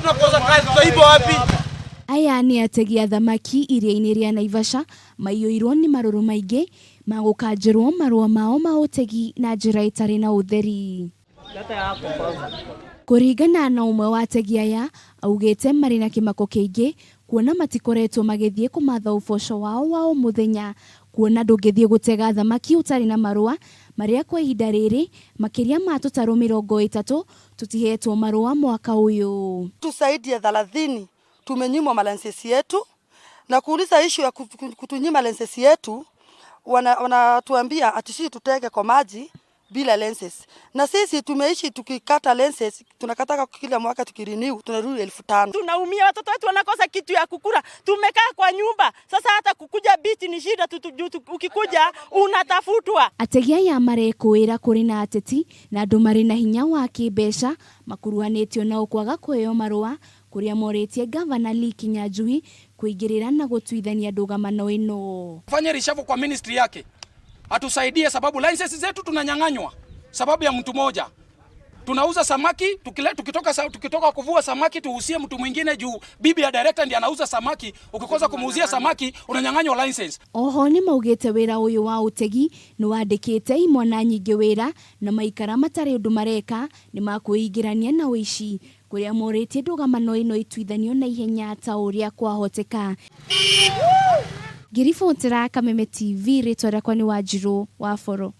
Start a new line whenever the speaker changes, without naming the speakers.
Tunakosa kazi, tutaiba wapi?
Aya nĩ ategi a thamaki iria-inĩ rĩa Naivasha maiyũirwo nĩ marũrũ maingĩ ma gũkanjĩrwo marũa mao ma ũtegi na njĩra ĩtarĩ na ũtheri. Kũringana na ũmwe wa ategi aya, augĩte marĩ na kĩmako kĩingĩ kuona matikoretwo magĩthiĩ kũmatha ũboco wao wa o mũthenya kuona ndũngĩthiĩ gũtega thamaki ũtarĩ na marũa marĩa kwa ihinda rĩrĩ makĩria ma tũtarũ 30 tũtihetwo marũa mwaka ũyũ.
Tu zaidi ya 30 tumenyimwa malicense yetu, na kuuliza issue ya kutunyima license yetu, wanatuambia ati sisi tutege kwa maji bila license, na sisi tumeishi tukikata license, tunakataka kila mwaka tukirenew tunarudi 5,000.
Tunaumia, watoto wetu wanakosa kitu ya kukula, tumekaa kwa nyumba sasa, hata kukuja beach ni shida, ukikuja unatafutwa.
Ategi aya marekũĩra kũrĩ na ateti na andũ marĩ na hinya wa kĩmbeca makuruhanĩtio nao kwaga kũheo marũa kũrĩa morĩtie gavana Lee Kinyanjui kũingĩrĩra na gũtuithania ndũgamano ĩno.
Fanye reshuffle kwa ministry yake atusaidie, sababu license zetu tunanyang'anywa sababu ya mtu moja. Tunauza samaki tukile, tukitoka kuvua samaki tuuzie mtu mwingine juu bibi ya director ndiye anauza samaki. Ukikosa kumuuzia samaki unanyang'anywa license.
Oho nĩ maugĩte wĩra ũyũ wa ũtegi nĩ wandĩkĩte imwana nyingĩ wĩra na maikara matarĩ ũndũ mareka nĩ makwĩingĩrania na ũici kũrĩa morĩtie ndũgamano ĩno ituithanio na ihenya ta ũrĩa kwahoteka. Ngĩribotera Kameme TV, rĩtwa rĩakwa nĩ Wanjirũ wa Boro.